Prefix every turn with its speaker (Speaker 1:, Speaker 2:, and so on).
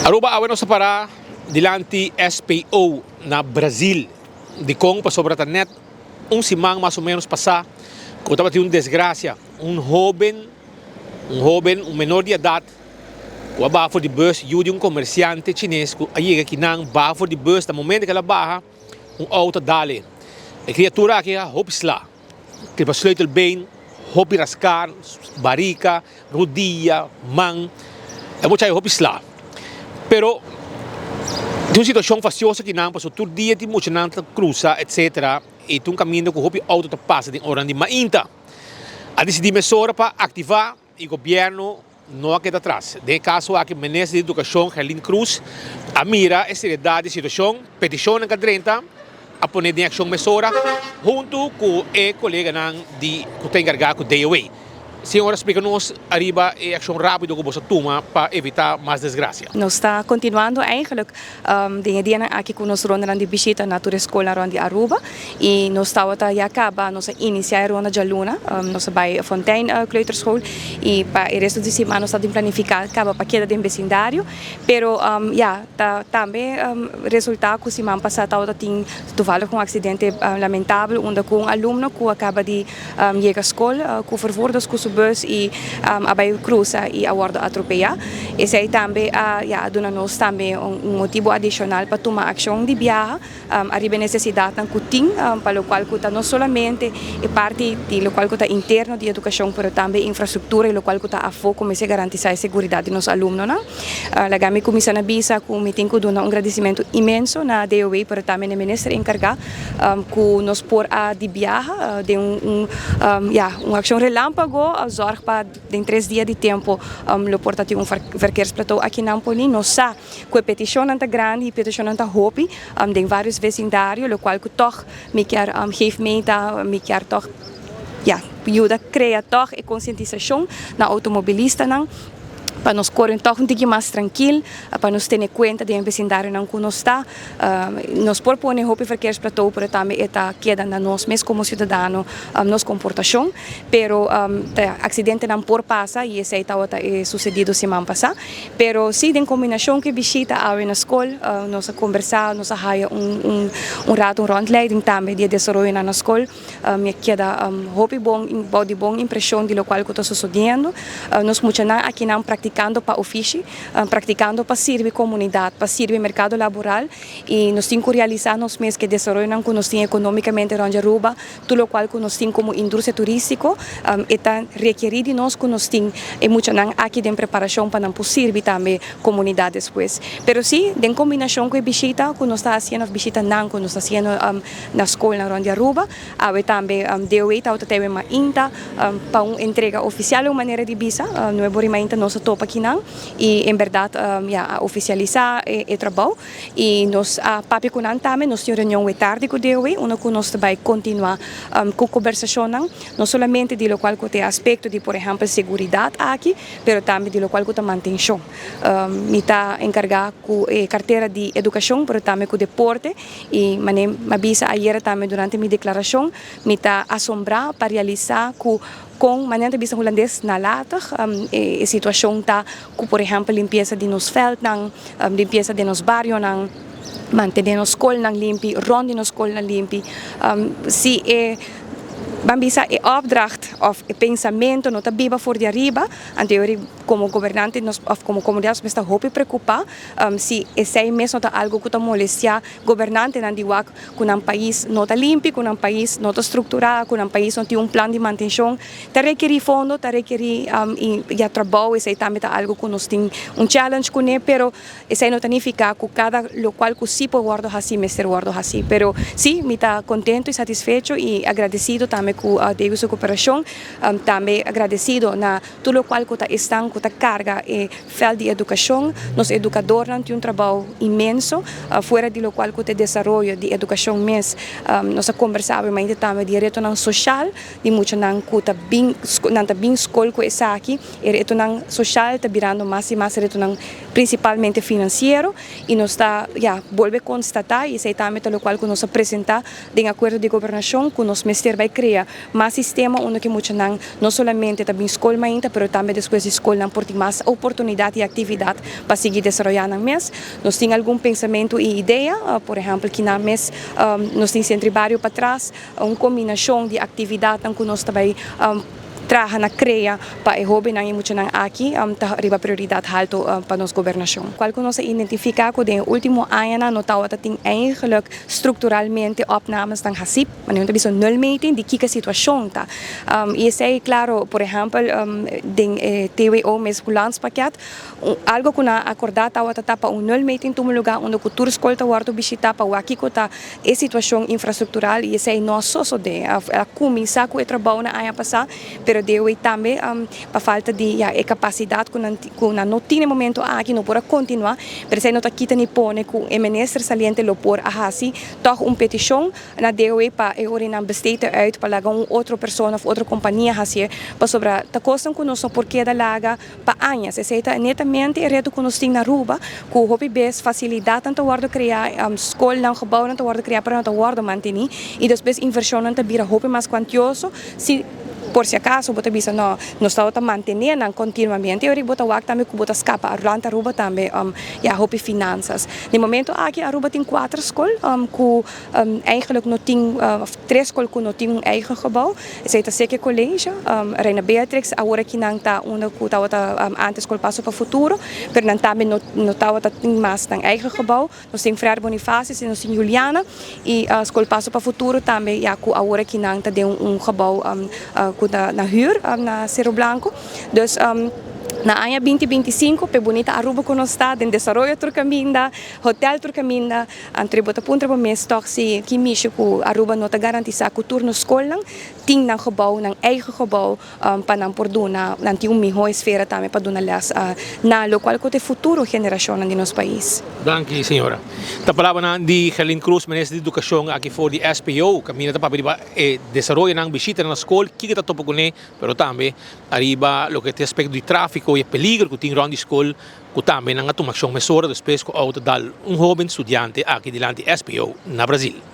Speaker 1: Aruba awe nos ta para dilanti SPO na Brazil. Dikon? Pasobra ta net un siman mas o menos pasa ku tabatin un desgracia. Un hoben, un hoben, un menor di edat ku a baha for di bus, yu di un komersiante chines ku a yega akinan baha for di bus, na momento ku el a baha un outo a dal e. E kriatura aki a hopi sla. Riba sleutelbeen, hopi raskar, barika, rudia, man. E mucha e hopi sla. Pero tin un situashon fastioso akinan pasobra tur dia tin muchanan ta krusa etcetera i tin un kaminda ku hopi outo ta pasa den oranan di mainta. A disidí mesora pa aktivá i gobièrnu no a keda atras. Den e kaso aki Minister di Edukashon Gerlin Cruz a mira e seriedat di e situashon, petishonnan ku a drenta a pone den akshon mesora huntu ku e koleganan di ku ta enkargá ku DOW. Señora splika nos ariba e akshon rápido ku boso a tuma pa evitá mas desgrasia.
Speaker 2: Nos ta kontinuando eigenlijk den e dianan aki ku nos rondanan di bishita na tur e skolnan rònt di Aruba i nos tabata ya kaba nos a inisiá e ronda djaluna nos a bai Fontein Kleuterschool i pa e resto di siman nos ta tin planifiká kaba pa keda den besindario pero ya ta tambe resultá ku siman pasá tabata tin toevallig un aksidente lamentabel unda ku un alumno ku a kaba di Yega skol ku vervoerders ku su bus i a bai krusa i a wòrdu atropeyá. Esei tambe a ya a duna nos tambe un motibu adishonal pa tuma akshon di biaha ariba e nesesidatnan ku tin pa lokual ku ta no solamente e parti di lokual ku ta interno di edukashon pero tambe infrastruktura i lokual ku ta afó ku mester garantisá e seguridat di nos alumnonan. Laga mi kuminsá na bisa ku mi tin ku duna un gradisimentu inmenso na DOW pero tambe na e minister enkargá Ku nos por a di biaha den un ya un akshon relámpago a zòrg pa den tres dia di tempu lo por ta tin un verkeersplateau aki nan poni. Nos sa ku e petishonnan ta grandi i petishonnan ta hopi den vários vesindario lokual ku tòg mi kier geef mee ta mi kier tòg ya yuda krea tòg e konsientisashon na outomobilistanan. Pa nos kore tòg un tiki mas trankil, pa nos tene kuenta den e besindarionan ku nos ta. Nos por pone hopi verkeersplateau, pero tambe e ta keda na nos mes komo siudadano, nos komportashon. Pero ta aksidentenan por pasa i esei tabata e susedido siman pasá. Pero si den kombinashon ku e bishita awe na skol, nos a kombersá, nos a haya un un rato un ròntleiding tambe di e desaroyonan na skol. Mi a keda hopi bon bou di bon impreshon di lokual ku ta sosodiendo. Nos muchanan akinan praktikando pa ofishi, praktikando pa sirbi komunidat, pa sirbi merkado laboral i nos tin ku realisá nos mes ku e desaroyonan ku nos tin ekonómikamente rònt di Aruba, tur lokual ku nos tin komo industria turístiko, e ta rekerí di nos ku nos tin e muchanan aki den preparashon pa nan por sirbi tambe komunidat despues. Pero sí, den kombinashon ku e bishita ku nos ta hasiendo òf bishitanan ku nos ta hasiendo Na skolnan rond di Aruba. Awe tambe DOW tabata ta ewe mainta pa un entrega oficial un manera di bisa. Nuevo ori mainta nos a topa kinan y en berdad ya a oficialisa e trabou y nos a papia cu nan tambe. Nos tin un reunion we tardi cu DOW unda cu nos ta bay continua cu conversacionnan no solamente di locual cu ta e aspecto di por ehempel seguridad aki pero tambe di locual cu ta mantencion. Mi ta encarga cu e cartera di educacion pero tambe cu deporte. I manera mi a bisa ayera tambe durante mi deklarashon, mi ta asombrá pa realisá ku kon, manera nan ta bisa hulandes, nalatig e situashon ta ku por ehèmpel limpiesa di nos vèltnan, limpiesa den nos barionan, mantené nos skolnan limpi, rònt di nos skolnan limpi. Si e ban bisa e opdracht òf e pensamentu no ta biba for di ariba, anto komo gobernante nos òf komo komunidat nos mester ta hopi preokupá. Si esei mes no ta algo ku ta molestiá gobernantenan di wak ku nan pais no ta limpi, ku nan pais no ta strukturá, ku nan pais no tin un plan di mantenshon, ta rekerí fondo, ta rekerí ya trabou, esei tambe ta algo ku nos tin un challenge kuné, pero esei no ta nifiká ku kada lokual ku si por wòrdu hasí mester wòrdu hasí. Pero si, mi ta kontentu i satisfecho i agradesido tambe ku David su koperashon, tambe agradesido na Tur lokual ku ta esnan ku ta karga e vèlt di edukashon, nos edukadornan tin un trabou inmenso, fuera di lokual ku ta e desaroyo di edukashon mes. Nos a kombersá awe tambe di e retonan soshal di muchanan ku ta bin nan ta bin skol ku esaki. E retonan soshal ta birando mas i mas retonan prinsipalmente finansiero i nos ta ya bolbe konstatá i esei tambe ta lokual ku nos a presentá den akuerdo di gobernashon ku nos mester bai krea mas sistema unda ku e muchanan. muchanan no solamente ta bin skol mainta pero tambe despues di skol nan por tin mas oportunidat i aktividat pa sigui desaroyá nan mes. Nos tin algun pensamentu i idea, por ehèmpel kinan mes nos tin Sentro i Bario patras, un kombinashon di aktividatnan ku nos ta bai traha na krea pa e hóbennan i muchanan aki ta riba prioridat haltu pa nos gobernashon. Kual ku nos a identifiká ku den e último añanan no tabata tin eigenlik strukturalmente opnamesnan hasí, manera nan ta bisa nulmeting, di kiko e situashon ta. I esei klaro, por ehèmpel den e TWO mes ku landspakket, Algo ku nan a akordá tabata ta pa un nulmeting tuma lugá unda ku tur skol ta wòrdu bishitá pa wak kiko ta e situashon infrastruktural i esei no a sosodé. A kuminsá ku e trabou na aña pasá pero dewe tambe pa falta di ya e kapasidat ku nan ku nan no tin e momento aki no por a kontinuá pero esei no ta kita ni pone ku e minister saliente lo por a hasi tòg un petishon Na DOE pa e ora nan besteed uit pa laga un otro persona of otro compania hacié, pasobra ta cosnan cu nos no por keda laga pa añas. Esey ta netamente e reto cu nos tin na Aruba, cu hopi bes facilidadnan ta wordo crea, scolnan, gebouwnan ta wordo crea pero no ta wordo manteni y despues inversionnan ta bira hopi mas cuantioso si por si acaso bo ta bisa no, nos tabata mantene nan continuamente y ora bo ta wak tambe cu bo ta scapa rond Aruba tambe ya hopi finanzas. Den momento aki Aruba tin cuater scol cu Eigenlijk no tin of tres skol ku no tin un eigen gebou. Esei ta Seke College, Reina Beatrix, awor aki nan ta unda ku tabata antes Skol Paso pa Futuro, pero nan tambe no no tabata tin mas nan eigen gebou. Nos tin Frère Bonifacius i nos tin Juliana i Skol Paso pa Futuro tambe ya ku awor aki nan ta den un gebou ku ta na hür na Cerro Blanco. Dus na aña 2025 p'e bunita Aruba ku nos ta den desaroyo tur kaminda, hotel tur kaminda, Anto bo ta puntra bo mes tòg si ki mishi ku Aruba no ta garantisá ku tur nos skolnan tin nan gebou, nan eigen gebou, pa nan por duna, nan tin un mihó esfera tambe pa duna lès na lokual ku ta e futuro generashonnan di nos pais.
Speaker 1: Danki señora. Ta palabranan di Gerlin Croes, Minister di Edukashon aki for di SPO, kaminda ta papia riba e desaroyonan, bishitanan na skol, kiko ta topa kuné, pero tambe ariba loke ta e aspekto di tráfiko i e peligro ku tin rònt di skol ku tambe nan a tuma akshon mesora despues ku outo dal un hoben studiante aki dilanti SPO na Brazil.